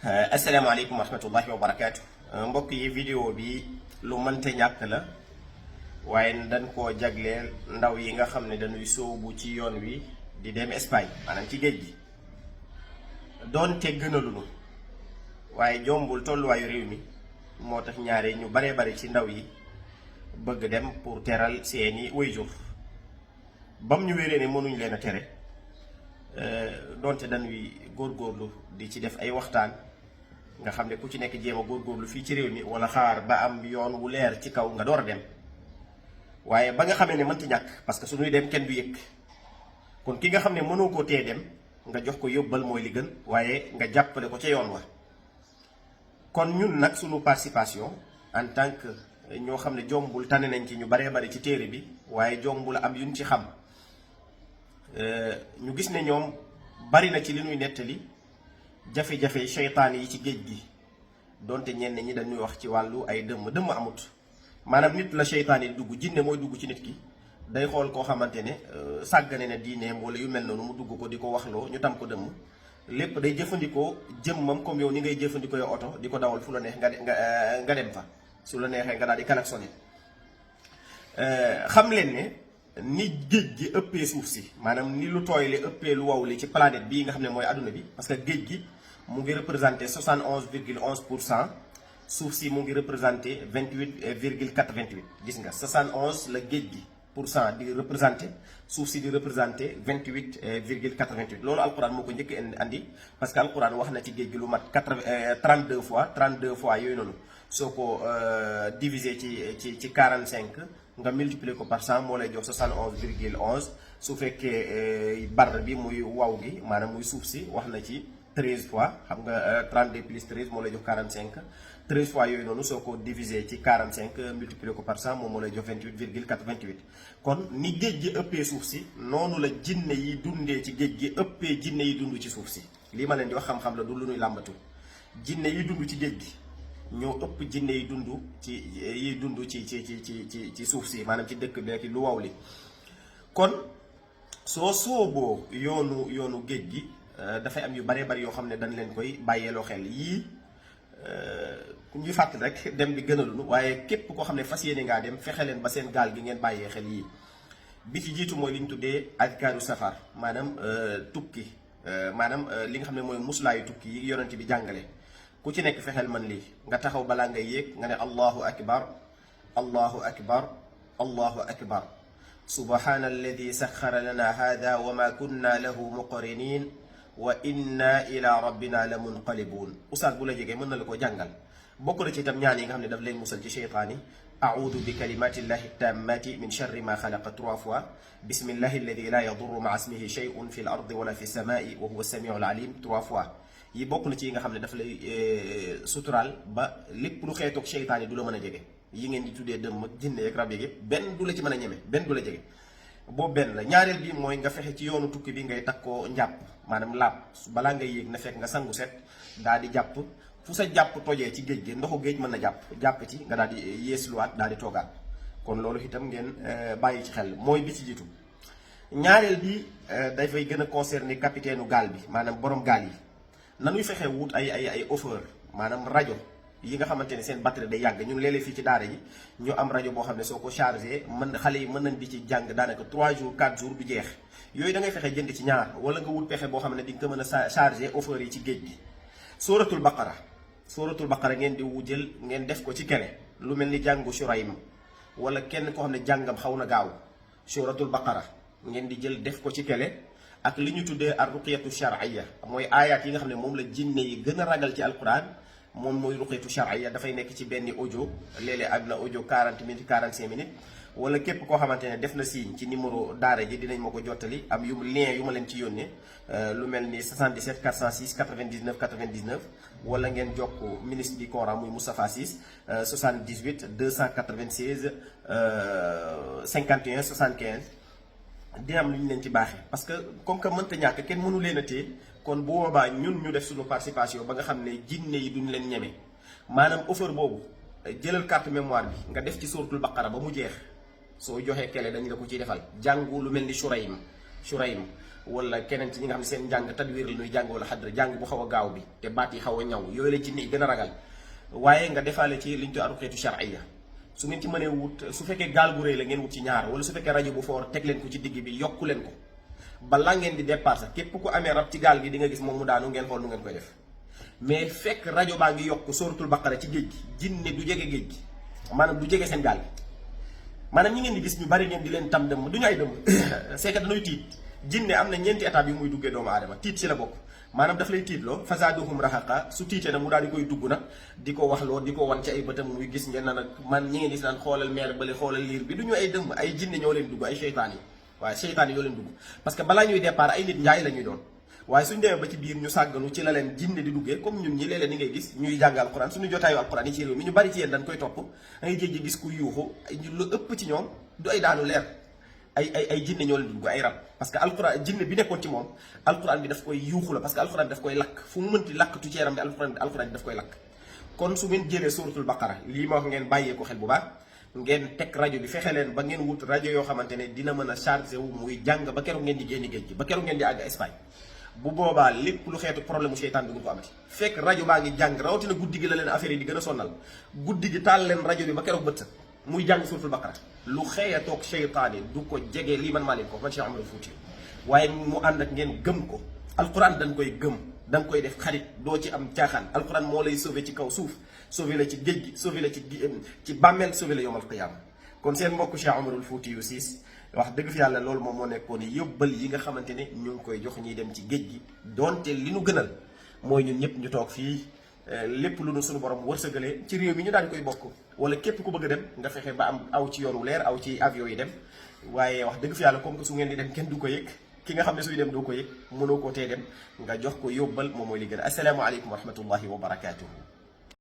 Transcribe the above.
asalaamaaleykum wa rahmatullahi wa barakaatu. Mbokk yi vidéo bi lu mënta ñàkk la waaye dañ koo jagleel ndaw yi nga xam ne dañuy sóobu ci yoon wi di dem Espagne maanaam ci géej gi doonte gënaluñu waaye jombul tolluwaayu réew mi moo tax ñaare ñu baree bari ci ndaw yi bëgg dem pour teral seeni waajur bam ñu wéree ne mënuñ leen a tere doonte dañuy góorgóorlu di ci def ay waxtaan nga xam ne ku ci nekk jéem a góorgóorlu fii ci réew mi wala xaar ba am yoon wu leer ci kaw nga door a dem waaye ba nga xamee ne mënti ñàkk parce que suñuy dem kenn du yëg kon ki nga xam ne mënoo koo tee dem nga jox ko yóbbal mooy li gën waaye nga jàppale ko ca yoon wa. kon ñun nag suñu participation en tant que ñoo xam ne jombul tane nañ ci ñu baree bari ci téere bi waaye jombul am yuñ ci xam ñu gis ne ñoom bari na ci li ñuy nettali jafe-jafe seytaan yi ci géej gi donte ñenn ñi dañuy wax ci wàllu ay dëmm amut maanaam nit la seytaan yi dugg jinne mooy dugg ci nit ki day xool koo xamante ne sàggane na diineem wala yu mel noonu mu dugg ko di ko waxloo ñu tam ko dëmm lépp day jëfandikoo jëmmam comme yow ni ngay jëfandikoo yow oto di ko dawal fu la neex nga dem fa su la neexee nga daal di klaxonné xam leen ne ni géej gi ëppee suuf si maanaam ni lu tooy li ëppee lu wow li ci planète bii nga xam ne mooy adduna bi parce que géej gi mu ngi représenté 71,11%, suuf si mu ngi représenté 28,88. gis nga 71 la géej gi pour cent di représenté suuf si di représenté 28,88. loolu alquran moo ko njëkk andi parce que alquran wax na ci géej gi lu mat 32 fois yooyu noonu soo ko divisé ci 45 nga multiplier ko par 100 moo lay jox 71,11. su fekkee bar bi muy waw gi maanaam muy suuf si wax na ci 13 fois xam nga 32 plus 13 moo lay jox 45 13 fois yooyu noonu soo ko divisé ci 45 multiplier ko par 100 moom moo lay jox 28,88. kon ni géej gi ëppee suuf si noonu la jinne yi dundee ci géej gi ëppee jinne yi dund ci suuf si lii ma leen di wax xam-xam la du lu ñuy làmbatu jinne yi dund ci géej gi ñoo ëpp jinne yi dund ci suuf si maanaam ci dëkk bi lu waw li kon soo sooboo yoonu géej gi dafay am yu baree bari yoo xam ne dañ leen koy bàyyeeloo xel yii ñuy fàttali rek dem bi gënaluñu waaye képp koo xam ne fas yéene ngaa dem fexe leen ba seen gaal gi ngeen bàyyee xel yii bi ci jiitu mooy li ñu tuddee adkaaru safar maanaam tukki maanaam li nga xam ne mooy muslaayu tukki yi yonent bi jàngale ku ci nekk fexeel man lii nga taxaw balaa ngay yéeg nga ne allahu akbar allahu akbar allahu akbar subhaana alladi saxara lana hada wa ma kunna lahu muqrinin wa inna ila rabbina la munqalibun. Oustaz bu la jegee mën na la ko jàngal bokk na ci itam ñaan yi nga xam ne daf leen musal ci cheytaani audu bi kalimatillahi tammati min charri ma xalaqa 3 fois bismillahi alladi la yadurru maa ismihi shay'un fi l ardi wala fi samai wa huwa samiu al alim 3 fois yi bokk na ci yi nga xam ne daf lay suturaal ba lépp lu xeetoog cheytaani du la mën a jege yi ngeen di tuddee dëmm ak jinne ak rab yeeg benn du la ci mën a ñeme benn du la jege boobu benn la. ñaareel bi mooy nga fexe ci yoonu tukki bi ngay takkoo njàpp maanaam laab balaa ngay yéeg na fekk nga sangu set daal di jàpp fu sa jàpp tojee ci géej gi ndoxu géej mën na jàpp ci nga daal di yeesluwaat daal di toogaat kon loolu itam ngeen bàyyi ci xel mooy bi ci jiitu. ñaareel bi dafay gën a concerner capitaine gaal bi maanaam borom gaal yi nanuy fexe wut ay offeur maanaam rajo yi nga xamante ne seen batterie day yàgg ñun léeg-léeg fii ci daara yi ñu am rajo boo xam ne soo ko chargé xale yi mën nañ di ci jàng daanaka 3 jours 4 jours du jeex yooyu da ngay fexe jënd ci ñaar wala nga wut pexe boo xam ne di nga ko mën a chargé offeur yi ci géej gi. suratul baqara ngeen di jël ngeen def ko ci kele lu mel ni jàngu Shuraym wala kenn koo xam ne jàngam xaw na gaaw suratul baqara ngeen di jël def ko ci kele ak li ñu tuddee ar ruqiyatu shar'iyya mooy aayaat yi nga xam ne moom la jinne yi gën a ragal ci alquran moom mooy ruqiyatu shar'iyya dafay nekk ci benn audio léeg-léeg am na audio 40 minutes 45 minutes wala képp koo xamante ne def na signe ci numéro daara ji dinañ ma ko jottali am lien yu ma leen ci yónnee lu mel ni 77 406 99 99 wala ngeen jokk ministre du Coran muy Moustapha Ciss 78 296 51 75 dina am lu ñu leen ci baaxee parce que comme que mënta ñàkk kenn mënu leen a téye kon bu boobaa ñun ñu def suñu participation ba nga xam ne jinne yi duñ leen ñeme maanaam offre boobu jëlal carte mémoire bi nga def ci suratul baqara ba mu jeex soo joxee kele dañ la ko ciy defal jàngu lu mel ni Shuraym wala keneen ci ñi nga xam ne seen njàng tadwir la ñuy jàng wala xadra jàng bu xaw a gaaw bi te baat yi xaw a ñaw yooyu la jinne yi gën a ragal. waaye nga defaale ci liñ tuddee ruqyatu shar'iyya su ngeen ci mënee wut su fekkee gaal gu rëy la ngeen wut ci ñaar wala su fekkee rajo bu foor teg leen ko ci digg bi yokku leen ko balaa ngeen di départ sax képp ku amee rab ci gaal gi di nga gis moom mu daanu ngeen xool nu ngeen koy def. mais fekk rajo baa ngi yokk suratul baqara ci géej gi jinne du jege géej gi maanaam du jege seen gaal gi maanaam ñi ngeen di gis ñu bari ngeen di leen tam dëmm du ñu ay dëmm c'est que dañuy tiit jinne am na ñeenti étape yi muy duggee doomu aadama tiit ci la bokk maanaam daf lay tiitloo fazaduhum rahaqa su tiitee nag mu daal di koy dugg nag di ko wax loo di ko wan ci ay bëtam muy gis ngeen na nag man ñi ngeen gis naan xoolal meer bale xoolal liir bi du ñu ay dëmm ay jinne ñoo leen dugg ay seytaan yi waaye seytaan yi ñoo leen dugg parce que balaa ñuy départ ay nit njaay la ñuy doon waaye suñu demee ba ci biir ñu sàgganu ci la leen jinne di duggee comme ñun ñi léeg-léeg ni ngay gis ñuy jàng alquran suñu jotaayu alquran yi ci réew mi ñu bari ci yéen dañ koy topp da ngay jéeg gis ku yuuxu lu ëpp ci ñoom du ay daanu leer ay jinne ñoo leen dugg ay rab parce que alquran jinne bi nekkoon ci moom alquran bi daf koy yuuxu la parce que alquran bi daf koy lakk fu mu mënti lakkatu ci yaram bi alquran bi daf koy lakk. kon su ngeen jëlee suratul baqara lii ma wax ngeen bàyyee ko xel bu baax ngeen teg rajo bi fexe leen ba ngeen wut rajo yoo xamante ne dina mën a chargé wu muy jàng ba keroog ngeen di génn géej gi ba keroog ngeen di àgg Espagne bu boobaa lépp lu xeetu problème mu seytaan bi nga ko amati fekk rajo baa ngi jàng rawatina guddi gi la leen affaire yi di gën a sonnal guddi gi taal leen rajo bi ba keroog bët muy jàng suratul baqara lu xëy a toog seytaan yi du ko jege lii man maa leen ko man Cheikh Oumar Fouti waaye mu ànd ak ngeen gëm ko alquran dañ koy gëm da nga koy def xarit doo ci am caaxaan alquran moo lay sauvé ci kaw suuf sauvé la ci géej gi sauvé la ci bàmmeel sauvé la yawmal qiyaama kon seen mbokk Cheikh Oumar Fouti yu siis wax dëgg fi yàlla loolu moom moo nekkoon yóbbal yi nga xamante ne ñu ngi koy jox ñuy dem ci géej gi donte li nu gënal mooy ñun ñëpp ñu toog fii lépp lu nu suñu borom wërsëgalee ci réew mi ñu daal di koy bokk wala képp ku bëgg a dem nga fexe ba am aw ci yoonu leer aw ci avion yi dem waaye wax dëgg fi yàlla comme que su ngeen di dem kenn du ko yëg ki nga xam ne suy dem doo ko yëg mënoo ko tee dem nga jox ko yóbbal moom mooy li gën a asalaamaaleykum wa rahmatullahi wa barakaatuhu.